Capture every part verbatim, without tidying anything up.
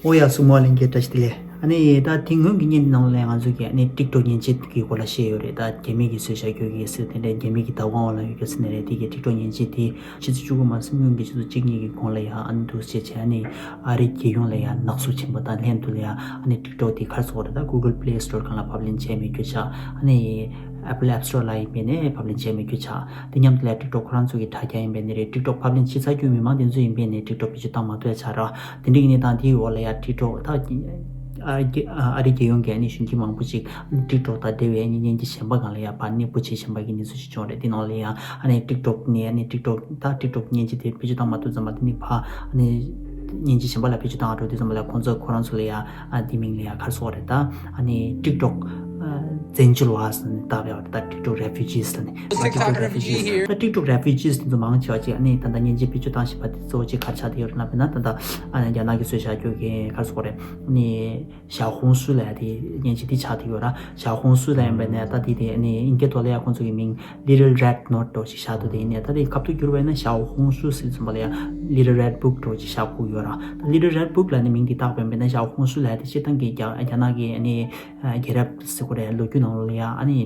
ཨོ་ཡ། སུ་མོ་ལེན་གྱི་བཀྲ་ཤིས་བདེ་ལེགས། ཨ་ནི་ད་དེ་སྔོན་གྱི་བརྙན་ནང་ལ་ང་ཚོ་གི་ཨ་ནི་ཊིག་ཊོག་མཉེན་ཆས་ཀྱི་སྐོར་ལ་བཤད་ཡོད་རེད། ད་རྒྱ་མི་གིས་བཟོས་བཞག་རྒྱུ་གི་ཟེར་དེ་འདྲའི་རྒྱ་མི་གི་བདག་དབང་འོག་ལ་ཡོད་རྒྱུ་ཟེར་ནས་རེད། དེ་གི་ཊིག་ཊོག་མཉེན་ཆས་དེ་ཕྱི་ཚེས་བཅུ་དགུ་མ་ཟིན་སྔོན་གྱི་ཆུ་ཚོད་གཅིག་གཉིས་ཀྱི་གོང་ལ་ཡ་ཨ་ནི་འདུག་བྱས་བྱས་ཨ་ནི་ཨ་རི་རྒྱལ་ཡོངས་ལ་ཡ་ནག་གསུག་ཆེན་པོ་དང་ལྷན་དུ་ལ་ཡ་ཨ་ནི་ཊིག་ཊོག་དེ་ག་རེ་ཟེར་དགོས་རེད། ད་གུ་གལ་པི་ལེ་སི་ཊོར་སྒང་ལ་ཕབ་ལེན་བྱས་མེད་རྒྱུ་ཆགས། ཨ་ནི་ཨེ་པལ་ཨེབ་སི་ཊོར་ལ་ཡིན་པས་ནས་ཕབ་ལེན་བྱས་མེད་རྒྱུ་ཆགས། དེ་མཉམ་དུ་ལ་ཊིག་ཊོག་ཁོ་རང་ཚོ་གི་དྲ་རྒྱ་ཡིན་པས་ནས་རེད། ཊིག་ཊོག་ཕབ་ལེན་བྱེད་ཚར་རྒྱུ་མི་མང་དེ་ཚོ་ཡིན་པས་ནས་ཊིག་ཊོག་བེད་སྤྱོད་བཏང་མ་ཐུབ་ཡ་ཆགས་ར། དེ་འདྲ་ཡིན་ནས་ད་དེའི་འོག་ལ་ཡ་ཊིག་ཊོག་ད་ཨ་རི་རྒྱལ་ཨ་རི་རྒྱལ་ཡོངས་ཀྱི་ཨ་ནི་གཞོན་སྐྱེས་མང་པོ་ཅིག་ཊིག་ཊོག་དང་འབྲེལ་བའི་ཨ་ནི་མཉེན་ཆས་གཞན་པ་སྒང་ལ་ཡ་ཕར་གནས་སྤོ་བྱས་གཞན་པ་གི་གནས་ཚུལ་ཞིག་བྱུང་རེད། དེ་ནང་ལ་ཡ་ཨ་ནི་ཊིག་ཊོག་ནས་ཨ་ནི་ཊིག་ཊོག་ད་ཊིག་ཊོག་མཉེན་ཆས་དེ་བེད་སྤྱོད་བཏང་མ་ཐུབ་ཙམ་པ་དེ་ནི་ཕར་ཨ་ནི་མཉེན་ཆས་གཞན་པ་ལ་བེད་སྤྱོད་བཏང་འགྲོ་དུས་ཙམ་པ་ལ་ཁོང་ཚོ་ཁོ་རང་ཚོ་ལ་ཡ་ཨ་དེ་མིང་ལ་ཡ་ག་རེ་ཟེར་དགོས་རེད། ད་ཨ་ནི་ཊིག་ཊོག་བཙན་བྱོལ་བ་ཟེར་ནས་བཏགས་པའི་བར་ད་ཊིག་ཊོག་རེ་ཕུ་ཇིས་ལ་ནི། ད་ཊིག་ཊོག་རེ་ཕུ་ཇིས་ད་ཊིག་ཊོག་རེ་ཕུ་ཇིས་དེ་ཚོ་མང་ཆེ་བ་ཅིག་ཨ་ནི་ད་ལྟ་མཉེན་ཆས་བེད་སྤྱོད་བཏང་བཞིན་པ་དེ་གཙོ་བོ་ཅིག་ག་རེ་ཆགས་བསྡད་ཡོད་རེད་ལབ་པ་ན། ད་ལྟ་ཨ་ནི་རྒྱ་ནག་གིས་བཟོས་བཞག་རྒྱུ་གི་ག་རེ་ཟེར་དགོས་རེད། ཨ་ནི་ཞའོ་ཧུང་སུའུ་ལབ་ཡ་དེ་མཉེན་ཆས་དེ་ཆགས་བསྡད་ཡོད་ར། ཞའོ་ཧུང་སུའུ་ལབ་ཡ་ཡིན་པ་ནས་ད་དེ་དེ་ཨ་ནི་ཨིན་སྐད་ཐོག་ལ་ཡ་ཁོང་ཚོ་གི་མིང་Little Red Note འདྲ་བོ་ཞིག་བཞག་འདུག་དེ་ཡིན་ནས་ད་དེ་ཁ་ཐུག་བསྒྱུར་བ་ཡིན་ན་ཞའོ་ཧུང་སུའུ་ཟེར་ཙམ་པ་ལ་ཡ་Little Red Book འདྲ་བོ་ཅིག་བཞག་དགོས་ཡོད་ར། ད་Little Red Book ལབ་ནས་མིང་དེ་བཏགས་པ་ཡིན་པ་ན་ཞའོ་ཧུང་སུའུ་ལབ་ཡ་དེ་སྤྱིར་བཏང་གི་རྒྱ་རྒྱ་ནག་གི་ཨ་ནི་རྒྱལ་རབས་ཟེར་དགོས་རེད། ལོ་རྒྱུས་ནང་ལོགས་ལ་ཡ་ཨ་ནི་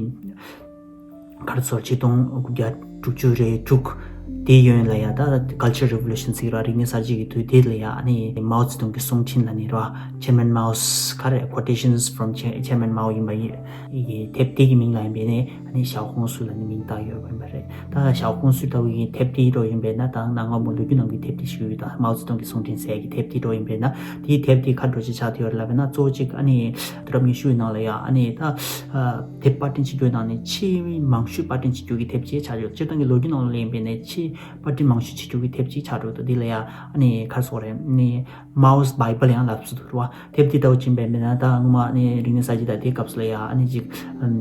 ག་རེ་ཟེར་ཆིག་སྟོང་དགུ་བརྒྱ་དྲུག་ཅུ་རེ་དྲུག་དེའི་སྔོན་ལ་ཡ་ད་Cultural Revolution ཟེར་གྱི་རེད། རིག་གནས་གསར་བརྗེ་གི་དུས་དེ་ལ་ཡ་ཨ་ནི་མའོ་ཙེ་ཏུང་གི་གསུང་འཕྲིན་ལབ་ནས་རེད་བ། Chairman Mao's ག་རེ་Quotations from Chair- Chairman Mao ཡིན་པ་ཡིན། དེབ་དེ་གི་མིང་ལ་ཡིན་པས་ནས་ཨ་ནི་ཞའོ་ཧུང་སུའུ་ལབ་ནས་མིང་བཏགས་ཡོད་པ་ཡིན་པ་རེད། ད་ཞའོ་ཧུང་སུའུ་ལྟ་བུ་གི་དེབ་དེ་འདྲ་བོ་ཡིན་པས་ན། ད་ནང་ང་མོ་ལོ་རྒྱུས་ནང་གི་དེབ་དེ་ཞིག་ཡོད། ད་མའོ་ཙེ་ཏུང་གི་གསུང་འཕྲིན་ཟེར་གྱི་དེབ་དེ་འདྲ་བོ་ཡིན་པས་ན། དེའི་དེབ་དེ་ག་འདྲ་ཞིག་ཆགས་བསྡད་ཡོད་རེད་ལབ་པ་ན། གཙོ་བོ་གཅིག་ཨ་ནི་དུས་རབས་ཉི་ཤུ་པའི་ནང་ལ་ཡ་ཨ་ནི་ད་དེབ་པར་སྐྲུན་བྱེད་རྒྱུ་ནང་ནས་ཆེས་མང་ཤོས་པར་སྐྲུན་བྱེད་རྒྱུ་གི་དེབ་ཅིག་ཆགས་ཡོད། སྤྱིར་བཏང་གི་ལོ་རྒྱུས་ནང་ལ་ཡིན་པས་ནས་ཆེས་པར་སྐྲུན་མང་ཤོས་བྱེད་རྒྱུ་གི་དེབ་ཅིག་ཆགས་འགྲོ་འདུག་དེ་ལ་ཡ་ཨ་ནི་ག་རེ་ཟེར་དགོས་རེད། ཨ་ནི་Mao's Bible ཡང་ལབ་སྲོལ་འདུག་རེད་བ། དེབ་འདི་ལྟ་བུ་ཅིག་ཡིན་པས་ན། ད་སྔོན་མ་ནི་རིག་གནས་གསར་བརྗེ་དང་དེའི་སྐབས་སུ་ལ་ཡ་ཨ་ནི་ཅིག་ཨམ།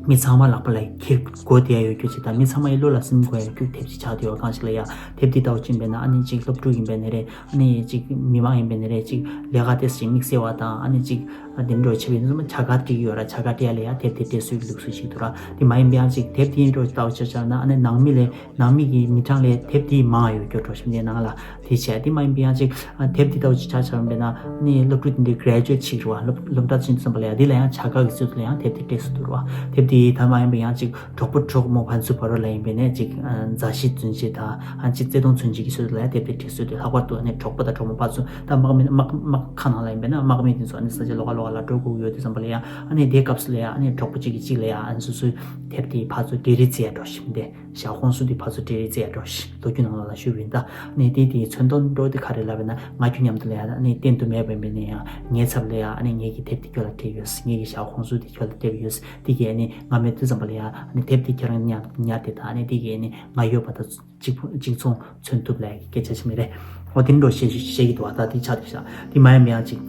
མི་ཚང་མ་ལག་པ་ལ་འཁྱེར་དགོས་བསྡད་ཡ་ཡོད་རྒྱུ་ཅིག་དང་། མི་ཚང་མ་ཡི་བློ་ལ་སིམ་དགོས་ཡ་ཡོད་རྒྱུ་དེབ་ཅིག་ཆགས་བསྡད་ཡོད། གང་ཞིག་ལ་ཡ་དེབ་འདི་ལྟ་བུ་ཅིག་ཡིན་པས་ན་ཨ་ནི་ཅིག་སློབ་ཕྲུག་ཡིན་པས་ན་རེད། ཨ་ནི་ཅིག་མི་མང་ཡིན་པས་ན་རེད། ཅིག་ལས་ཀ་ཏོག་ཙམ་དམིགས་བསལ་བ་དང་། ཨ་ནི་ཅིག་དེ་འདྲ་བྱེད་པའི་ཚོ་བྱ་དགའ་སྤྲད་ཀྱི་ཡོད་ར། བྱ་དགའ་སྤྲད་ཡ་ལ་ཡ་དེབ་དེ་སྤྲད་སྲོལ་གྱི་ལུགས་སྲོལ་ཞིག་འདུག་ར། དེ་མ་ཡིན་པ་ཡང་ཅིག་དེབ་དེ་འདྲ་ལྟ་བུ་ཆ་བཞག་ན་ཨ་ནི་ནང་མི་ལས་ནང་མི་གི་མི་གྲངས་ལས་དེབ་དེའི་མང་ཡོད་རྒྱུ་འགྲོ་བཞིན་པའི་ནང་ལ་དེ་བྱས། དེ་མ་ཡིན་པ་ཡང་ཅིག་ཨ་དེབ་དེ་ལྟ་བུ་ཅིག་ཆ་བཞག་པ་ཡིན་པས་ན། ཨ་ནི་སློབ་ཕྲུག་དེ་འདྲའི་གྷི་རེ་ཇུ་ཨེཊ་བྱེད་ཀྱི་རེད་བ། སློབ་སློབ་གྲྭ་ཕྱིན་ཙམ་པ་ལ་ཡ་དེ་ལ་ཡང་བྱ་དགའ་གི་ཚུལ་དུ་ལ་ཡང་དེབ་དེ་སྤྲད་སྲོལ་འདུག་རེད་བ། དེབ་དེ་ད་མ་ཡིན་པ་ཡང་ཅིག་གྲོགས་པོ་གྲོགས་མོ་ཕན་ཚུན་བར་ལ་ཡིན་པས་ན་ཅིག་ཨ་མཛའ་བཤེས་བརྩོན་བྱེད་དང་། ཨ་ཅིག་བརྩེ་དུང་མཚོན་བྱེད་ཀྱི་ཚུལ་དུ་ལ་ཡང་དེབ་དེ་སྤྲད་སྲོལ་འདུག་ལྷག་པར་དུ་ཨ་ནི་གྲོགས་པོ་དང་གྲོགས་མོ་ཕར་ཚུར་ད་དམག་མི་དམག་དམག་ཁང་ནང་ལ་ཡིན་པས་ན་དམག་མི་དེ་ཚོ་ཨ་ནི་ས་ཆ་ལོགས་ཀ་ལོགས་ཀ་ལ་འགྲོ་དགོས་ཀྱི་ཡོད་དུས་ཙམ་པ་ལ་ཡ། ཨ་ནི་དེའི་སྐབས་སུ་ལ་ཡ་ཨ་ནི་གྲོགས་པོ་གཅིག་གིས་གཅིག་ལ་ཡ་ཨ་ནི་སོ་སོའི་དེབ་དེ་ཕར་ཚུར་འབྲེལ་རེས་བྱེད་ཡ་འགྲོ་བཞིན་པས། ཞའོ་ཧུང་སུའུ་དེ་ཕར་ཚུར་འབྲེལ་རེས་བྱེད་ཡ་འགྲོ་ཞིག་ལོ་རྒྱུས་ནང་ལོགས་ལ་ཞུས་པ་ཡིན། ད་ནས་དེ་དེའི་མཚོན་དོན་འགྲོ་དེ་ག་རེ་ལབ་པ་ན། ང་རྒྱུ་མཉམ་དུ་ལ་ཡ་ནི་གཏན་དུ་མེད་པ་ཡིན་པས་ན་ཡང་ངའི་ཚབ་ལ་ཡ་ཨ་ནི་ངེད་ཀྱི་དེབ་དེ་ཁྱོད་ལ་སྤྲད་ཡོད། ངེད་ཀྱི་ཞའོ་ཧུང་སུའུ་དེ་ཁྱོད་ལ་སྤྲད་ཡོད། དེ་གས་ཨ་ནི་ང་མེད་དུས་ཙམ་པ་ལ་ཡ་ཨ་ནི་དེབ་དེ་ཁྱེད་རང་ཉར་ཉར་ཏེ། ད་ཨ་ནི་དེ་གས་ཨ་ནི་ང་ཡོད་པ་དང་གཅིག་པུ་གཅིག་མཚུངས་མཚོན་ཐུབ་ལ་སྐད་ཆ་ཞིག་མི་རེད། འོ་དེ་འདྲ་བཤད་བཤད་ཀྱི་འདུག་བ། ད་དེ་ཆགས་དེ་ཤག་དེ་མ་ཡིན་པ་ཡང་ཅིག་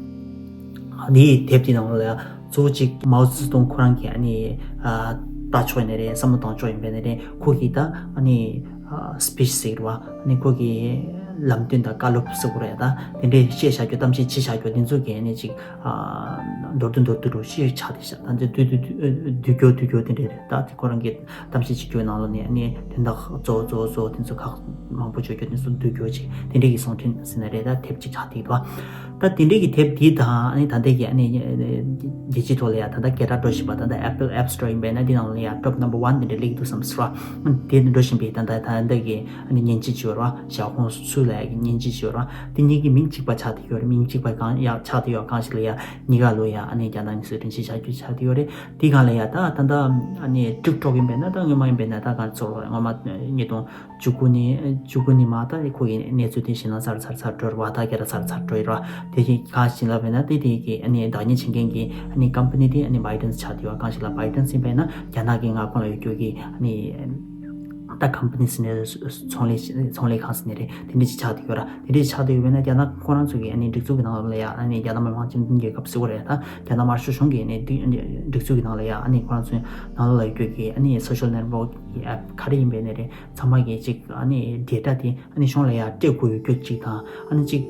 འདིའི་དེབ་དེ་ནང་ལ་ཡ་གཙོ་བོ་གཅིག་མའོ་ཙེ་ཏུང་ཁོ་རང་གི་ཨ་ནི་ཨ་ལྟ་ཕྱོགས་ཡིན་ནའི་རེད། བསམ་བློ་གཏོང་ཕྱོགས་ཡིན་པས་ན་རེད། ཁོ་གི་ད་ཨ་ནི་ཨ་སི་པི་ཆི་ཟེར་གྱི་རེད་བ། ཨ་ནི་ཁོ་གི་ལམ་སྟོན་དང་བཀའ་སློབ་ཟེར་དགོས་རེད། ད་དེ་འདྲའི་བཤད་བཞག་རྒྱུ། གཏམ་བཤད་བྱེད་བཞག་རྒྱུ་དེ་ཚོ་གི་ཨ་ནི་ཅིག་ཨ་མདོར་བསྡུས་མདོར་བསྡུས་འདྲ་བོ་ཞིག་ཆགས་བསྡད་ཤག་ད་ཚོད་བསྡུས་བསྡུས་བསྡུས་བསྡུས་སྐྱོར་བསྡུས་སྐྱོར་དེ་འདྲ་རེད། ད་དེ་ཁོ་རང་གི་གཏམ་བཤད་བྱེད་རྒྱུའི་ནང་ལོགས་ནས་ཨ་ནི་དོན་དག་གཙོ་བོ་གཙོ་བོ་གཙོ་བོ་དེ་ཚོ་ཁག་མང་པོ་བརྗོད་རྒྱུ་དེ་ཚོ་བསྡུས་སྐྱོར་ཅིག་དེ་འདྲའི་གི་གསུང་འཕྲིན་ཟེར་ན་རེད། ད་དེབ་ཅིག་ཆགས་བསྡད་འདུག་ད་དེ་འདྲའི་གི་དེབ་འདི་དང་ཨ་ནི་ད་ལྟའི་གི་ཨ་ནི་རྒྱལ་སྤྱིའི་ཐོག་ལ་ཡ་ད་ལྟ་སྐད་གྲགས་འགྲོ་བཞིན་པ་ད་ལྟ་Apple App Store ཡིན་པས་ན་དེ་ནང་ལ་ཡ་top number one དེ་འདྲ་སླེབས་འདུག་བསམ་སོང་ར། དེ་འགྲོ་བཞིན་པའི་ད་ལྟ་ད་ལྟ་གི་ཨ་ནི་མཉེན་ཆས་ཅིག་ཡོད་ར། ཞའོ་ཧུང་སུའུ་ལབ་ཡ་གི་མཉེན་ཆས་ཅིག་ཡོད་ར། དེ་གཉིས་ཀྱི་མིང་གཅིག་པ་ཆགས་བསྡད་ཡོད་རེད། མིང་གཅིག་པ་གང་ཡག་ཆགས་བསྡད་ཡོད། གང་ཞིག་ལ་ཡ་གཉིས་ཀ་ལོ་ཡ་ཨ་ནི་རྒྱ་ནག་གི་སྲོལ་རྒྱུན་ཞིག་ཆགས་རྒྱུ་ཆགས་བསྡད་ཡོད་རེད། དེ་སྒང་ལ་ཡ་ད་ད་ལྟ་ཨ་ནི་ཊིག་ཊོག་ཡིན་པས་ན། ད་སྔོན་མ་ཡིན་པས་ན་ད་ག་ཚོད་རེད། སྔོན་མ་ཉིས་སྟོང་བཅུ་དགུ་ནས་བཅུ་དགུ་ནས་མ་ད་ཁོ་གི་གནས་ཚུལ་དེ་གཞན་ལ་ཚར་ཚར་ཚར་འགྲོ་རེད་བ། ད་ག་ར་ཚར་ཚར་འགྲོ་ཡོད་རེད་བ། དེ་བཞིན་གང་ཞིག་ལབ་པས་ན་དེ་དེ་གི་ཨ་ནི་བདག་ཉར་བྱེད་མཁན་གྱི་ཨ་ནི་ཀམ་པ་ནི་དེ་ཨ་ནི་བྷའི་ཌན་སི་ཆགས་བསྡད་ཡོད། གང་ཞིག་ལ་བྷའི་ཌན་སི་ཡིན་པས་ན་རྒྱ་ནག་གི་མངའ་ཁོངས་ལ་ཡོད་རྒྱུ་གི་ཨ་ནི་ད་ཀམ་པ་ནི་ཟེར་ནས་ཚོང་ལས་ཚོང་ལས་ཁང་ཟེར་ནས་རེད། དེ་འདྲ་ཞིག་ཆགས་བསྡད་ཡོད་ར། དེ་འདྲ་ཆགས་བསྡད་ཡོད་པས་ན་རྒྱ་ནག་ཁོ་རང་ཚོ་གི་ཨ་ནི་སྒྲིག་འཛུགས་ཀྱི་ནང་ལ་ཡ་ཨ་ནི་རྒྱ་ནག་མི་དམངས་སྤྱི་མཐུན་རྒྱལ་ཁབ་ཟེར་བ་རེད། ད་རྒྱ་ནག་དམར་ཤོག་གཞུང་གི་ཨ་ནི་སྒྲིག་སྒྲིག་འཛུགས་ཀྱི་ནང་ལ་ཡ་ཨ་ནི་ཁོ་རང་ཚོའི་ནང་ལོགས་ལ་ཡོད་རྒྱུ་གི་ཨ་ནི་སོ་ཤལ་ནེཊ་ཝོག་གི་ཨེབ་ག་རེ་ཡིན་པས་ནས་རེད། ཚང་མ་གིས་ཅིག་ཨ་ནི་ཌེ་ཊ་དེ་ཨ་ནི་གཞུང་ལ་ཡ་སྤྲད་དགོས་ཡོད་རྒྱུ་ཅིག་དང་། ཨ་ནི་ཅིག་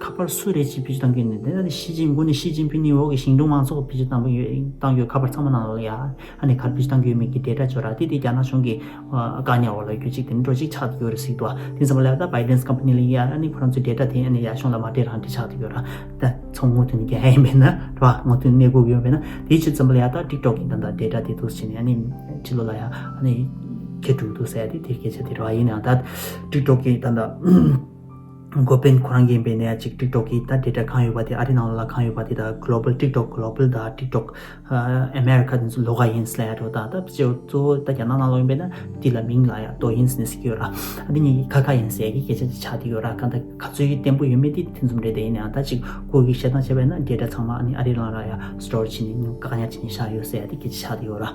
ཁ་པར་སུ་རེད་ཅིག་བེད་སྤྱོད་བཏང་གི་ནི་དེ་ན་ནི་ཞི་ཅིན་ཕིང་ནི་ཞི་ཅིན་ཕིང་ནི་འོག་གི་ཞིང་ཀྲུང་མང་ཚོགས་བེད་སྤྱོད་བཏང་གི་ཡོད་ཁ་པར་ཚང་མ་ནང་ལ་ཡ། ཨ་ནི་ག་རེ་བེད་སྤྱོད་བཏང་གི་ཡོད་མེད་ཀྱི་ཌེ་ཊ་འབྱོར་ར་དེ་དེ་རྒྱ་ནག་གཞུང་གི་བཀག་ཉར་འོག་ལ་རྒྱུ་གཅིག་དེ་འདྲ་ཅིག་ཆགས་ཡོད་རེད་ཟེར་གྱི་འདུག་དེ་ཙམ་པ་ལ་ད་བའི་ཌན་སི་ཀམ་པ་ནི་ལ་ཡ་ཨ་ནི་ཁོ་རང་ཚོའི་ཌེ་ཊ་དེ་ཨ་ནི་ཡ་གཞུང་ལ་མ་སྤྲད་རང་སྤྲད་ཆགས་ཡོད་ར། ད་ཚོང་དངོས་དོན་གྱི་ཧ་ཡིན་པས་ན་ར་དངོས་དོན་གནས་སྐུག་ཡོད་པས་ན་དེའི་ཕྱིར་ཙམ་པ་ལ་ཡ་ད་ཊིག་ཊོག་གི་ད་ད་ཌེ་ཊ་དེ་འདུག་སེ་བྱས་ནས་ཨ་ནི་ཕྱི་ལོགས་ལ་ཡ་ཨ་ནི་ཁྱེར་འགྲོ་འདུག་ཟེར་ཡ་དེ་དེ་སྐད་ཆ་དེ་ར་ཡིན་ནའང་ད་ཊིག་ཊོག་གི་ད་ད། འགོ་དཔོན་ཁོ་རང་གིས་ཡིན་པས་ནས་ཅིག་ཊིག་ཊོག་གི་ད་ཌེ་ཊ་གང་ཡོད་པ་དེ་ཨ་རི་ནང་ལ་གང་ཡོད་པ་དེ་ད་གོ་ལོ་བལ་ཊིག་ཊོག་གོ་ལོ་བལ་དང་ཊིག་ཊོག་ཨ་མེ་རི་ཁ་དེ་ཚོ་ལོགས་ཀ་ཡིན་ཟེར་ཡ་འགྲོ་དང་ད་གཙོ་བོ་ད་རྒྱ་ནག་ནང་ལོགས་ཡིན་པས་ན་དེ་ལ་མིང་ལ་ཡ་ཏོག་ཡིན་ཟེར་ནས་ཟེར་གྱི་ཡོད་ར། ཨ་དེ་གཉིས་ཁ་ཁ་ཡིན་ཟེར་ཡ་གི་སྐད་ཆ་ཅིག་ཆགས་བསྡད་ཡོད་ར། གང་ལྟར་ག་ཚོད་ཡིན་བརྟན་པོ་ཡོད་མེད་དེ་དེ་ཚོ་རེད་དེ་ཡིན་ནའང་ད་ཅིག་ཁོ་གི་བཤད་སྟངས་བྱས་པས་ན་ཌེ་ཊ་ཚང་མ་ཨ་ནི་ཨ་རི་ནང་ལ་ཡ་སི་ཊོར་བྱས་ནས་བཀག་ཉར་བྱས་ནས་བཞག་ཡོད་ཟེར་ཡ་དེ་སྐད་ཆ་ཆགས་བསྡད་ཡོད་ར།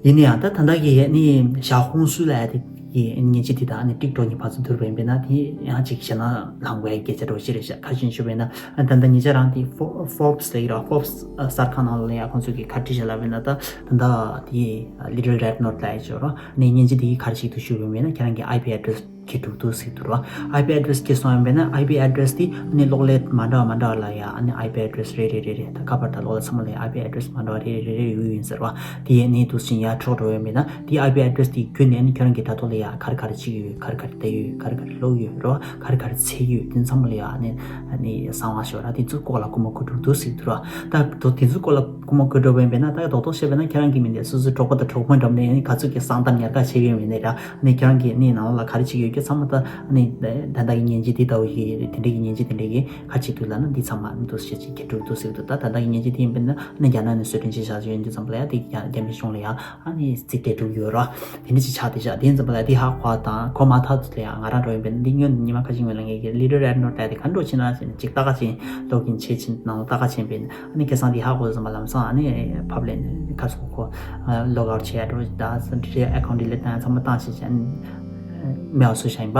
ཡིན་ན་ཡང་ད་ད་ལྟ་གི་ནི་ཞའོ་ཧུང་སུའུ་ལབ་ཡ་དེ་གི་མཉེན་ཆས་དེ་དང་ནི་ཊིག་ཊོག་གཉིས་ཕར་ཚུར་བསྡུར་བ་ཡིན་པས་ན་དེ་ཡང་ཅིག་ཞེད་སྣང་ལངས་དགོས་ཡ་སྐད་ཆ་འདྲ་བོ་ཞིག་རེད་ཤག་ག་རེ་བྱས་ནས་ཞུས་པ་ཡིན་ན་ད་ལྟ་ཉེ་ཆར་རང་དེ་ཧྥོ་ཧྥོབ་སི་ལབ་ཀྱི་རེད། ཧྥོབ་སི་གསར་ཁང་ནང་ལ་ཡང་ཁོང་ཚོས་གི་ག་རེ་བྲིས་བཞག་ལབ་པ་ཡིན་ན་ད་ད་ལྟ་དེ་ལི་ཊལ་རེཌ་ནོཊ་ལབ་ཡ་ཅིག་ཡོད་རེད། ནི་མཉེན་ཆས་དེ་གི་ག་རེ་ཞིག་ཏུ་ཞུས་པ་ཡིན་ན་ཁྱེད་རང་གི་ཨའི་པི་ཨེ་ཌི་རེ་སི་ཁྱེར་འགྲོ་འདུག་ཟེར་འདུག་ར། ཨའི་པི་ཨེ་ཌི་རེ་སི་ཁྱེར་སོང་ཡིན་པས་ན་ཨའི་པི་ཨེ་ཌི་རེ་སི་དེ་ནི་གློག་ཀླད་མ་འདྲ་བ་མ་འདྲ་བ་ལ་ཡ་ཨ་ནི་ཨའི་པི་ཨེ་ཌི་རེ་སི་རེ་རེ་རེ་རེ་ད་ཁ་པར་དང་གློག་ཀླད་ཚང་མ་ལ་ཡ་ཨའི་པི་ཨེ་ཌི་རེ་སི་མ་འདྲ་བ་རེ་རེ་རེ་རེ་ཡོད་ཡིན་ཟེར་བ། དེ་ཡས་ནི་དུ་ཕྱིན་ཡ་འཕྲོག་འགྲོ་ཡོད་མེད་ན་དེ་ཨའི་པི་ཨེ་ཌི་རེ་སི་དེ་བརྒྱུད་ནས་ནི་ཁྱོད་རང་གི་དྲ་ཐོག་ལ་ཡ་ག་རེ་ག་རེ་བྱེད་ཀྱི་ཡོད། ག་རེ་ག་རེ་བལྟས་ཡོད། ག་རེ་ག་རེ་ཀློག་ཡོད་རོ། ག་རེ་ག་རེ་བྱེད་ཀྱི་ཡོད། དེ་ཚང་མ་ལ་ཡ་ཨ་ནི་ཨ་ནི་གསང་བ་ཤོར་ར། དེ་ཚོ་ལྐོག་ལ་རྐུ་མ་རྐུ་འགྲོ་འདུག་ཟེར་འདུག་ར། ད་དོ་དེ་ཚོ་ལྐོག་ལ་རྐུ་མ་རྐུ་འགྲོ་བ་ཡིན་པས་ན་ད་རྡོག་རྡོག་བཤད་པས་ན་ཁྱེད་རང་གི་མི་འདས་སོ་སོའི་གྲོགས་པོ་དང་གྲོགས་མོ་འགྲམ་ནས་ཨ་ནི་ག་ཚོད་ཀྱི་གསང་གཏམ་ཉར་ཁ་བྱེད་ཀྱི་ཡོད་མེད་ནས་ར། ནས་ཁྱེད་རང་གིས་ནི་ནང་ལོགས་ལ་ག་རེ་བྱེད་ཀྱི་ཡོད་ཀྱི་ཚང་མ་ད་ནི་ད་ལྟ་གི་མཉེན་ཆས་དེ་ལྟ་བུ་ཞིག་དེ་འདྲའི་གི་མཉེན་ཆས་དེ་འདྲའི་གི་ག་བྱེད་འདུག་ལབ་ན་འདི་ཚང་མ་ནི་འདུག་བཤད་ཅིག་གི་འགྲོ་འདུག་ཟེར་འདུག་ད་ད་ལྟ་གི་མཉེན་ཆས་དེ་ཡིན་པས་ན་ནི་རྒྱ་ནག་ནས་བཟོ་སྐྲུན་བྱས་བཞག་ཡོད་འདི་ཙམ་ལ་ཡ་དེ་རྒྱ་རྒྱ་མི་གཞུང་ལ་ཡ་ཨ་ནི་རྩིས་སྤྲད་འགྲོ་གི་ཡོད་ར། དེ་འདྲ་ཅིག་ཆགས་བསྡད་བཞག་དེ་ཡིན་ཙམ་ལ་ཡ་དེ་ཧ་གོ་དང་གོ་མ་ཐག་ཏུ་ལ་ཡ་ང་རང་འགྲོ་ཡིན་པས་ན་འདི་སྔོན་ཉི་མ་ཁ་ཤས་སྔོན་ལ་ངས་ཀྱི་ལི་ཊལ་རེཌ་ནོཊ་ལབ་དེ་ག་འདྲ་ཕྱིན་ན་ཟེར་ནས་ཅིག་ལྟ་ག་ཕྱིན་ལོག་གིན་བྱས་ཕྱིན་ནང་ལ་ལྟ་ག་ཕྱིན་པས་ཨ་ནི་ཁ་སང་དེ་ཧ་གོ་ཙམ་པ་ལམ་སང་ཨ་ནི་ཕབ་ལེན་ཁ་སོང་ཁོ་ལོག་ཨའུཊ་བྱས་ཡ་འགྲོ་ད་ཟེར་ཨེ་ཁའུན་ཊི་ཌི་ལིཊ་བཏང་ཡ་ཚང་མ་བཏང་བྱས་བྱས་ཨ་ནི་མེད་པ་བཟོས་བཞག་ཡིན་པ།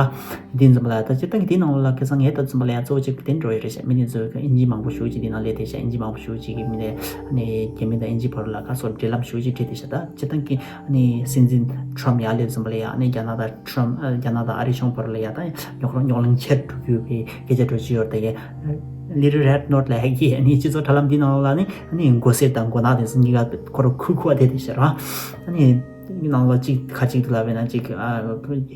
དེ་ཙམ་པ་ལ་ད་སྤྱིར་བཏང་གི་དེ་ནང་ལ་ཁ་སང་ངས་ད་ཙམ་པ་ལ་ཡ་གཙོ་བོ་གཅིག་དེ་འགྲོ་ཡི་རེད་བྱས་མི་དེ་ཚོས་ཨིན་ཇི་མང་པོ་ཞེ་པོ་ཅིག་དེ་ནང་སླེབས་བསྡད་བྱས་ཨིན་ཇི་མང་པོ་ཞེ་པོ་ཅིག་གི་མི་དེ་ཨ་ནི་རྒྱ་མི་དང་ཨིན་ཇི་བར་ལ་ཁ་སོ་འབྲེལ་ལམ་ཞེ་པོ་ཅིག་འབྲེལ་བསྡད་བྱས་ད་སྤྱིར་བཏང་གི་ཨ་ནི་སྲིད་འཛིན་ཊམ་ཡར་སླེབས་ཙམ་པ་ལ་ཡ་ཨ་ནི་རྒྱ་ནག་དང་ཊམ་རྒྱ་ནག་དང་ཨ་རི་གཞུང་བར་ལ་ཡ་ད་རྙོག་རྙོག་གླེང་ཆེར་འགྲོ་གི་ཡོད་པའི་སྐད་ཆ་འགྲོ་གི་ཡོད་རེད་ད་ཡ། ལི་ཊལ་རེཌ་ནོཊ་ལབ་ཡ་གི་ཨ་ནི་སྤྱི་ཚོགས་དྲ་ལམ་འདི་ནང་ལ་ནི་ཨ་ནི་མགོ་སེར་དང་མགོ་ནག་དེ་ཚོ་གཉིས་ཀ་ཁོ་རང་ཁུག་ཁུག་བསྡད་བསྡད་བྱས་ར། ཨ་ནི་ནང་ལ་གཅིག་ཁ་གཅིག་ཏུ་ལབ་པས་ན་གཅིག་ཨ་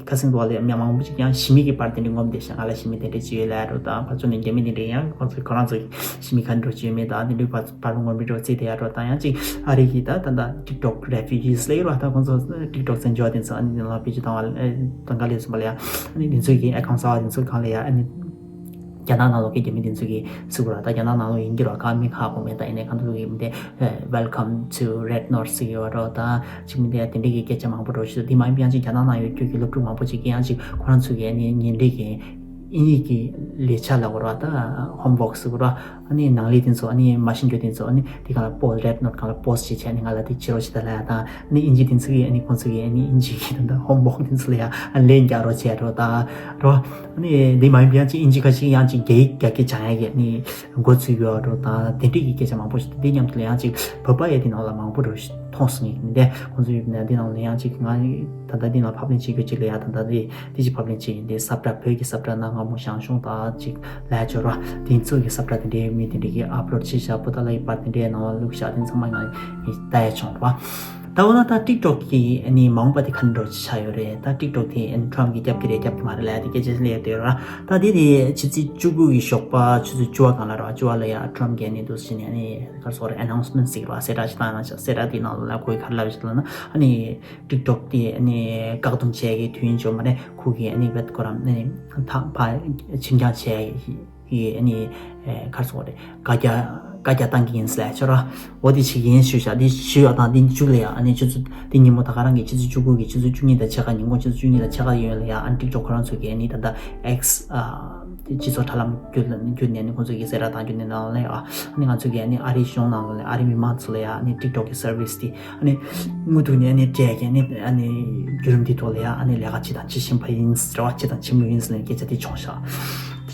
ཁ་སང་དུ་བ་ལས་མི་མང་པོ་ཅིག་ཡང་ཞི་མི་གི་པར་དེ་འདྲ་ངོམ་བསྡད་ཤག་ང་ལ་ཞི་མི་དེ་འདྲ་ཅིག་ཡོད་ལབ་ཡ་འགྲོ་དང་ཕར་ཚུར་ནས་རྒྱ་མི་དེ་འདྲ་ཡང་ཁོང་ཚོ་ཁོ་རང་ཚོ་ཞི་མི་ག་འདྲ་ཅིག་ཡོད་མེད་དང་དེ་འདྲའི་པར་པར་ངོམ་མི་འགྲོ་རྩིས་དེ་ཡ་འགྲོ་དང་ཡང་གཅིག་ཨ་རི་གི་ད་ད་ད་ཊིག་ཊོག་རེ་ཕུ་ཇིས་ལབ་ཡོད་ར། ད་ཁོང་ཚོ་ཊིག་ཊོག་བཙན་བྱོལ་བ་དེ་ཚོ་ཨ་ནི་ནང་ལ་བེད་སྤྱོད་བཏང་བ་ལ་ཨ་དང་ག་ལས་སོང་བ་ལ་ཡ་ཨ་ནི་དེ་ཚོ་གི་ཨེ་ཁའུན་ཊི་གསར་བ་དེ་ཚོ་གང་ལ་ཡ་ཨ་ནི། རྒྱ་ནག་ནང་ལོགས་ཀྱི་རྒྱ་མི་དེ་ཚོ་གིས་ཟེར་གོ་ར། ད་རྒྱ་ནག་ནང་ལོགས་ཡིན་གྱི་ར་ག་མི་ཁག་པོ་མེད་ད་ཡིན་ནའི་གང་དུ་ཡིན་ཏེ་Welcome to Red North ཟེར་གྱི་ཡོད་ར། ད་ཅིག་མི་དེ་དེ་འདྲའི་གི་སྐད་ཆ་མང་པོ་འགྲོ་ཤི་དེ་མ་ཡིན་པ་ཡང་ཅིག་རྒྱ་ནག་ནང་ཡོད་རྒྱུ་གི་སློབ་ཕྲུག་མང་པོ་ཅིག་གིས་ཡང་ཅིག་ཁོ་རང་ཚོ་གི་ཨ་ནི་ཉིན་རེ་གི་དབྱིན་ཡིག་གི་ལས་འཆར་ལབ་དགོས་ར། ད་ཧོམ་ཝོག་ཟེར་གོ་ར། ཨ་ནི་ནང་ལས་དེ་ཚོ་ཨ་ནི་མ་ཤེས་རྒྱུ་དེ་ཚོ་ཨ་ནི་དེ་གང་ལ་པོ་སི་ཊི་རེཌ་ནོཊ་གང་ལ་པོ་སི་ཊི་བྱས་བྱས་ཨ་ནི་ང་ལ་དེ་བྱེད་རོགས་བྱེད་ད་ལབ་ཡ་དང་ཨ་ནི་དབྱིན་ཇི་དེ་ཚོ་གིས་ཨ་ནི་ཁོང་ཚོ་གིས་ཨ་ནི་དབྱིན་ཇི་གི་ད་ཧོམ་ཝོག་དེ་ཚོ་ལ་ཡ་ཨ་ལན་རྒྱག་རོགས་བྱས་རོགས་ད་རོ། ཨ་ནི་འདི་མ་ཡིན་པ་ཡང་ཅིག་དབྱིན་ཇི་ཁ་ཤས་ཡང་ཅིག་རྒྱ་ཡིག་རྒྱ་སྐད་སྦྱང་ཡ་གི་ནི་འགོ་ཚུགས་ཡོད་འགྲོ་དང་དེ་འདྲའི་གི་སྐད་ཆ་མང་པོ་ཞིག་འདི་མཉམ་དུ་ལ་ཡང་ཅིག་བོད་པ་ཡ་འདི་ནང་ལ་མང་པོ་འགྲོ་ཞིག་མཐོང་སོང་ཡིན་འདི་ཁོང་ཚོ་ཡོད་ན་འདི་ནང་ལ་ཡང་ཅིག་ང་ད་ལྟ་འདི་ནང་ཕབ་ལེན་བྱེད་དགོས་ཅིག་ལ་ཡ་ད་ལྟ་འདི་འདི་ཅིག་ཕབ་ལེན་བྱེད་ཡིན་འདི་ས་བཀྲ་བོད་ཀྱི་ས་བཀྲ་ནང་སྔ་མོ་ཞང་ཞུང་དང་ཅིག་ལ་ཡ་འབྱོར་བ་དེ་ཚོ་གི་ས་བཀྲ་དེ་འདྲའི་མི་དེ་འདྲའི་གི་ཨབ་ལོཌ་བྱེད་བཞག་པོ་ད་ལ་ཡི་པར་དེ་འདྲའི་ནང་ལ་བླུགས་བཞག་དེ་ཚང་མ་ང་ལྟ་ཡ་བྱུང་བ། ད་འོ་ན་ད་ཊིག་ཊོག་གི་ཨ་ནི་མ་འོངས་པ་དེ་ག་འདྲ་ཅིག་ཆགས་ཡོད་རེད། ད་ཊིག་ཊོག་དེ་ཨ་ནི་ཊམ་གྱིས་རྒྱབ་ཀྱི་རེད་རྒྱབ་ཀྱི་མ་རེད་ལབ་ཡ་དེ་སྐད་ཆ་སླེབས་ཡོད་ར། ད་དེ་དེ་ཕྱི་ཚེས་བཅུ་དགུ་གི་ཞོགས་པ་ཆུ་ཚོད་བཅུ་པ་སྒང་ལ་ར་བཅུ་པ་ལ་ཡ་ཊམ་གྱིས་ཨ་ནི་འདུག་སེ་བྱས་ནས་ཨ་ནི་ག་རེ་ཟེར་དགོས་རེད། ཨ་ནའུན་སི་མེན་ཊི་ཟེར་གྱི་རེད་པ། གསལ་བསྒྲགས་ཤིག་བཏང་ཡོད་ན་ཤག་གསལ་བསྒྲགས་དེའི་ནང་ལ་ཁོས་ག་རེ་ལབ་ཡོད་ཟེར་ལབ་ན་ཨ་ནི་ཊིག་ཊོག་དེ་ཨ་ནི་བཀག་སྡོམ་བྱས་ཀྱི་དུས་ཡུན་ཅིག་ཡོད་མ་རེད། ཁོ་གིས་ཨ་ནི་བེད་ཁོ་རང་ཨ་ནི་ཐག་ཕ་ཕྱིར་འགྱངས་བྱས་ཡི་ཨ་ནི་ག་རེ་ཟེར་དགོས་རེད། བཀའ་རྒྱ་བཀའ་རྒྱ་བཏང་གི་ཡིན་ཟེར་ལབ་ཡ་ཆོག་ར། འོ་དེ་བྱེད་ཀྱི་ཡིན་ཞུས་བཞག་དེ་ཞུས་ཡག་དང་དེ་མཇུག་ལ་ཡ་ཨ་ནི་ཆུ་ཚོད་དེ་ཉིན་མོ་ད་ག་རང་གི་ཆུ་ཚོད་བཅུ་དགུ་གི་ཆུ་ཚོད་བཅུ་གཉིས་དང་ཕྱེད་ཀ་ཉིན་གུང་ཆུ་ཚོད་བཅུ་གཉིས་དང་ཕྱེད་ཀ་ཡོད་ལ་ཡ་ཨ་ནི་ཊིག་ཊོག་ཁོ་རང་ཚོ་གིས་ཨ་ནི་ད་ལྟ་ཨེག་སི་ཨ་སྤྱི་ཚོགས་དྲ་ལམ་བརྒྱུད་ལ་བརྒྱུད་ནས་ཨ་ནི་ཁོང་ཚོ་གིས་གསལ་བསྒྲགས་བཏང་རྒྱུ་ནི་ནང་ལ་ཡ་ཨ་ནི་ང་ཚོ་གིས་ཨ་ནི་ཨ་རིའི་གཞུང་ནང་ལ་ཨ་རིའི་མི་མང་ཚོ་ལ་ཡ་ཨ་ནི་ཊིག་ཊོག་གི་སར་བིས་དེ་ཨ་ནི་དངོས་ཐོག་ནས་ཨ་ནི་སྤྲད་ཀྱི་ཨ་ནི་ཨ་ནི་བརྒྱུད་རིམ་འདི་ཐོག་ལ་ཡ་ཨ་ནི་ལས་ཀ་བྱེད་དང་བྱེད་བཞིན་པ་ཡིན་རེ་བ་བྱེད་དང་བྱེད་མུས་ཡིན་ཟེར་ནས་སྐད་ཆ་དེ་བྱུང་ཤག་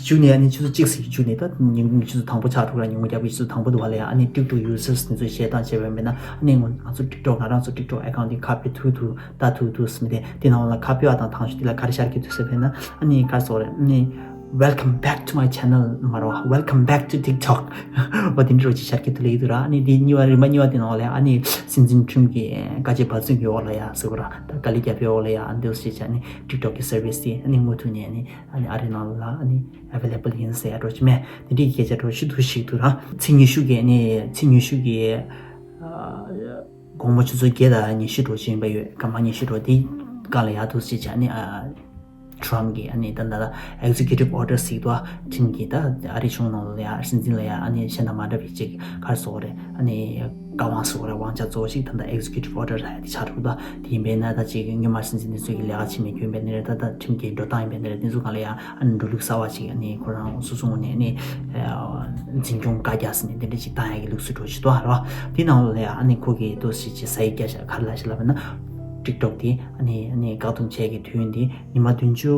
དེ་བྱུང་ནས་ཨ་ནི་ཆུ་ཚོད་གཅིག་ཙམ་གྱི་བྱུང་ནས་ད་ཉིན་གུང་གི་ཆུ་ཚོད་དང་པོ་ཆགས་འགྲོ་གི་ར། ཉིན་གུང་རྒྱབ་ཀྱི་ཆུ་ཚོད་དང་པོ་འདུག་བ་ལ་ཡ་ཨ་ནི་ཊིག་ཊོག་ཡུ་ཟར་སི་དེ་ཚོས་བཤད་སྟངས་བྱས་པ་ཡིན་པས་ན་ཨ་ནི་ང་ཚོ་ཊིག་ཊོག་ང་རང་ཚོ་ཊིག་ཊོག་ཨེ་ཁའུན་ཊི་དེ་ཁ་ཕྱེ་ཐུབ་ཐུབ་ལྟ་ཐུབ་ཐུབ་ཟེར་མི་དེ་དེ་ནང་ལ་ཁ་ཕྱེ་བ་དང་དང་ཤོས་དེ་ལ་ག་རེ་ཤར་གྱི་འདུག་ཟེར་བས་ན་ཨ་ནི་ག་རེ་ཟེར་དགོས་རེད། ཨ་ནི་ Welcome back to my channel. མ་རོ། Welcome back to TikTok. འོ་དེ་འདྲ་རོ་ཅིག་ཤར་གྱི་ཐུ་ལེ་ཡི་དུ་ར། ཨ་ནི་དེ་གཉིས་པ་རིམ་པ་གཉིས་པ་དེ་ནང་ལ་ཨ་ནི་སྲིད་འཛིན་ཁྲིམས་ཀྱི་བཀའ་ཆད་བར་ཚུགས་ཀྱི་འོག་ལ་ཡ་ཟེར་གོ་ར། ད་དཀའ་ལས་རྒྱབ་པའི་འོག་ལ་ཡ་ཨ་འདི་ཟེར་བྱས་ཨ་ནི་TikTok་གི་སར་བིས་དེ་ཨ་ནི་མུ་མཐུད་ནས་ཨ་ནི་ཨ་ནི་ཨ་རི་ནང་ལ་ཨ་ནི་ཨ་ཝེ་ལེ་བལ་ཡིན་ཟེར་ཡ་འདྲ་ཅིག་མེད། དེ་འདྲའི་སྐད་ཆ་འདྲ་ཞིག་ཏུ་ཞིག་འདུག་ར། ཚེས་ཉི་ཤུ་གི་ཨ་ནི་ཚེས་ཉི་ཤུ་གི་དགོང་མོ་ཆུ་ཚོད་བརྒྱད་དང་ཉི་ཤུ་འདྲ་ཅིག་ཡིན་པ་ཡོད། སྐར་མ་ཉི་ཤུ་འདྲ་དེ་ག་ལ་ཡ་འདུག་ཟེར་བྱས་ཨ་ནི་ཨ། Trump གིས་ཨ་ནི་ད་ལྟ་executive order ཟེར་དུས་ཁྲིམས་ཀྱི་ད་ཨ་རི་གཞུང་ནང་ལ་ཡ་སྲིད་འཛིན་ལ་ཡ་ཨ་ནི་གཞན་དང་མ་འདྲ་བའི་ཅིག་ག་རེ་ཟེར་དགོས་རེད། ཨ་ནི་བཀའ་དབང་ཟེར་དགོས་རེད། དབང་ཆ་གཙོ་བོ་ཞིག་ད་ལྟ་executive order ལ་ཡ་དེ་ཆགས་འདུག་ད་དེ་ཡིན་པས་ན་ད་ཅིག་སྔོན་མ་སྲིད་འཛིན་དེ་ཚོ་གི་ལས་ཀ་བྱེད་མི་རྒྱུ་ཡིན་པས་ན་རེད། ད་ད་ཁྲིམས་ཀྱི་འགྲོ་སྟངས་ཡིན་པས་ན་རེད། དེ་ཚོ་གང་ལ་ཡ་ཨ་ནི་འགྲོ་ལུགས་གསར་བ་ཅིག་ཨ་ནི་ཁོ་རང་སོ་སོ་ངོས་ནས་ཨ་ནི་འཛིན་སྐྱོང་བཀའ་རྒྱ་ཟེར་ནས་དེ་འདྲ་ཅིག་བཏང་ཡ་གི་ལུགས་སུ་འགྲོ་བཞིན་འདུག་ར། དེ་ནང་ལ་ཡ་ཨ་ནི་ཁོ་གིས་ཏོག་ཙམ་ཅིག་ཟ་ཡི་རྒྱ་ཤ་ག་རེ་ལབ་ཤག་ལབ་ན། TikTok དེ་ཨ་ནི་ཨ་ནི་བཀག་སྡོམ་བྱས་ཀྱི་དུས་ཡུན་དེ་ཉི་མ་བདུན་ཅུ་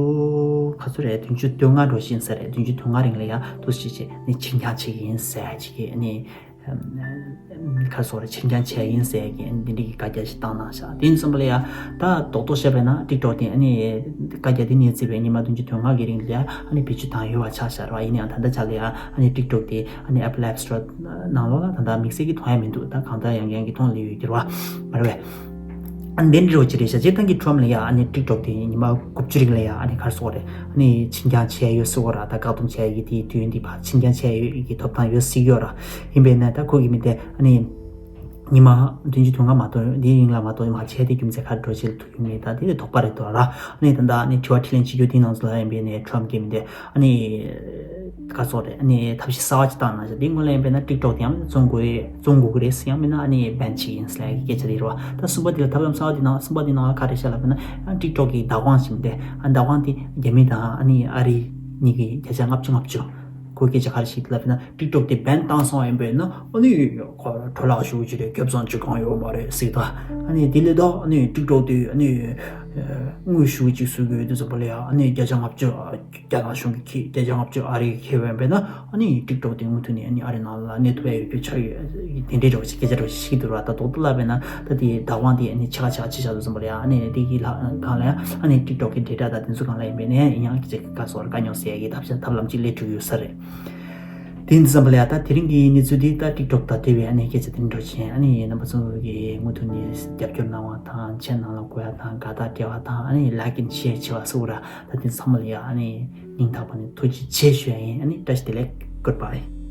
ག་ཚོད་རེད། བདུན་ཅུ་དོན་ལྔ་འགྲོ་བཞིན་ཟེར་རེད། བདུན་ཅུ་དོན་ལྔ་རིང་ལ་ཡ་ཏོག་ཙམ་ཅིག་ནི་ཕྱིར་འགྱངས་བྱེད་ཀྱི་ཡིན་ཟེར་ཅིག་གི་ནི་ཁ་སོ་རེ་ཕྱིར་འགྱངས་བྱས་ཡིན་ཟེར་གི་འདི་འདྲ་གི་བཀའ་རྒྱ་ཞིག་བཏང་གནང་ཤག་དེ་ཡིན་ཙམ་པ་ལ་ཡ་ད་རྡོག་རྡོག་བཤད་པ་ཡིན་ན་TikTok དེ་ཨ་ནི་བཀའ་རྒྱ་དེ་ནས་བརྩིས་པའི་ཉི་མ་བདུན་ཅུ་དོན་ལྔ་གི་རིང་ལ་ཡ་ཨ་ནི་བེད་སྤྱོད་བཏང་ཡོད་པ་ཆགས་ཤག་ར། ཡིན་ནའང་ད་ལྟ་ཆ་ལ་ཡ་ཨ་ནི་TikTok དེ་ཨ་ནི་Apple App Store ནང་ལོགས་ལ་ད་ལྟ་དམིགས་བསལ་གྱི་མཐོང་ཡ་མི་འདུག་ད་གང་ལྟར་ཡང་ཡང་གི་མཐོང་ལེ་ཡོད་ཀྱི་རེད་བ། མ་རེད་བས། ཨ་ནི་འདི་འདྲ་བོ་ཅིག་རེད་ཤག་སྤྱིར་བཏང་གི་Trump ལ་ཡ་ཨ་ནི་TikTok དེ་ཉི་མ་དགུ་བཅུ་རིང་ལ་ཡ་ཨ་ནི་ག་རེ་ཟེར་དགོས་རེད། ཨ་ནི་ཕྱིར་འགྱངས་བྱས་ཡོད་ཟེར་གོ་ར། ད་བཀག་སྡོམ་བྱས་ཡོད་དེ་དུས་ཡུན་དེ་ཕར་ཕྱིར་འགྱངས་བྱས་ཡོད་ཀྱི་ཐོབ་ཐང་ཡོད་ཟེར་གྱི་ཡོད་ར། ཡིན་པས་ན་ད་ཁོ་གི་མི་དེ་ཨ་ནི་ཉི་མ་བདུན་ཅུ་དོན་ལྔ་མ་གཏོགས་འདིའི་རིང་ལ་མ་གཏོགས་མ་བྱས་དེ་རྒྱུ་མཚན་ག་རེ་འདྲ་ཅིག་ཐུག་ཡོད་མེད་ད་དེ་ལས་དོགས་པ་རེད་འདུག་ར། ཨ་ནི་ད་ལྟ་ཨ་ནི་དྲི་བ་དྲིས་ལན་བྱེད་རྒྱུ་དེའི་ནང་ཚོ་ལ་ཡིན་པས་ནས་Trump གི་མི་དེ་ཨ་ནི་ག་རེ་ཟེར་དགོས་རེད། ཨ་ནི་ཐབས་ཤེས་གསར་བ་ཅིག་བཏང་གནང་ཤག་དེ་སྔོན་ལ་ཡིན་པས་ན་TikTok དེ་ཡང་བཙོང་དགོས་བཙོང་དགོས་ཀྱི་རེད་ཟེར། ཡང་མིན་ན་ཨ་ནི་ban བྱེད་ཀྱི་ཡིན་ཟེར་ཡ་གི་སྐད་ཆ་དེ་རེད་བ། ད་གསུམ་པ་དེ་ལ་ཐབས་ལམ་གསར་བ་དེ་ནང་གསུམ་པ་དེ་ནང་ལ་ག་རེ་བཤད་ལབ་ན་ཨ་TikTok གི་བདག་དབང་ཟེར་མི་དེ་ཨ་བདག་དབང་དེ་རྒྱ་མི་དང་ཨ་ནི་ཨ་རི་གཉིས་ཀྱི་བརྒྱ་ཆ་ལྔ་བཅུ་ལྔ་བཅུ། ཁོ་སྐད་ཆ་ག་རེ་བཤད་ལབ་ན་TikTok དེ་ban བཏང་སོང་བ་ཡིན་པས་ན་ཨ་ནི་ཁོ་འཕྲོ་བརླག་ཤུགས་ཆེ་རེད། རྒྱབ་ཚང་བྱེད་གང་ཡོད་མ་རེད་ཟེར། ད་ཨ་ནི་དེ་ལས་ད་ཨ་ནི་TikTok དེ་ཨ་ནི་དངུལ་ཤུགས་ཅིག་བཟོ་དགོས་དུས་ཙམ་པ་ལ་ཡ་ཨ་ནི་བརྒྱ་ཆ་ལྔ་བཅུ། རྒྱ་ནག་གཞུང་གིས་ཁྱེར། རྒྱ་ཆ་ལྔ་བཅུ་ཨ་རིས་ཁྱེར་བ་ཡིན་པས་ན་ཨ་ནི་TikTok དེ་མུ་མཐུད་ནས་ཨ་ནི་ཨ་རི་ནང་ལ་གནས་ཐུབ་ཡ་ཡོད་རྒྱུ་ཆགས་ཡོད། དེ་འདྲའི་འདྲ་བོ་ཞིག་སྐད་ཆ་འདྲ་བོ་ཞིག་ཤིག་འདུག་ར། ད་རྡོག་རྡོག་ལབ་པས་ན་ད་དེ་བདག་དབང་དེ་ཨ་ནི་ཕྱེད་ཀ་ཕྱེད་ཀ་ཕྱེ་བཞག་འདུག་བསམ་པ་རེད། ཨ་ནི་དེ་གི་ལྷག་སྒང་ལ་ཡང་ཨ་ནི་TikTok གི་data དང་དེ་ཚོ་སྒང་ལ་ཡིན་པས་ནས་ཡིན་ཡང་ཅིག་ག་སོར་དཀའ་རྙོག་སེལ་ཡ་གི་ཐབས་ཤེས་ཐབས་ལམ་ཅིག་སླེབས་ཐུབ་ཡོད་ས་རེད། དེ་ཡིན་དུས་ཙམ་པ་ལ་ཡ་ད་དེ་རིང་གི་གནས་ཚུལ་འདི་ད་TikTok དང་འབྲེལ་བའི་ཨ་ནི་སྐད་ཆ་དེ་འདྲ་བྱས། ཨ་ནི་རྣམ་པ་ཚོ་གིས་མུ་མཐུད་ནས་རྒྱབ་སྐྱོར་གནང་བ་དང་channel ལ་འགོད་ཡ་དང་དགའ་རྟགས་སྤྲད་པ་དང་ཨ་ནི་like and share བྱེད་པ་སོགས་ར། ད་དེ་ཚང་མ་ལ་ཡ་ཨ་ནི་སྙིང་ཐག་པ་ནས་ཐུགས་རྗེ་ཆེ་ཞུ་ཡ་ཡིན། ཨ་ནི་བཀྲ་ཤིས་བདེ་ལེགས། Goodbye།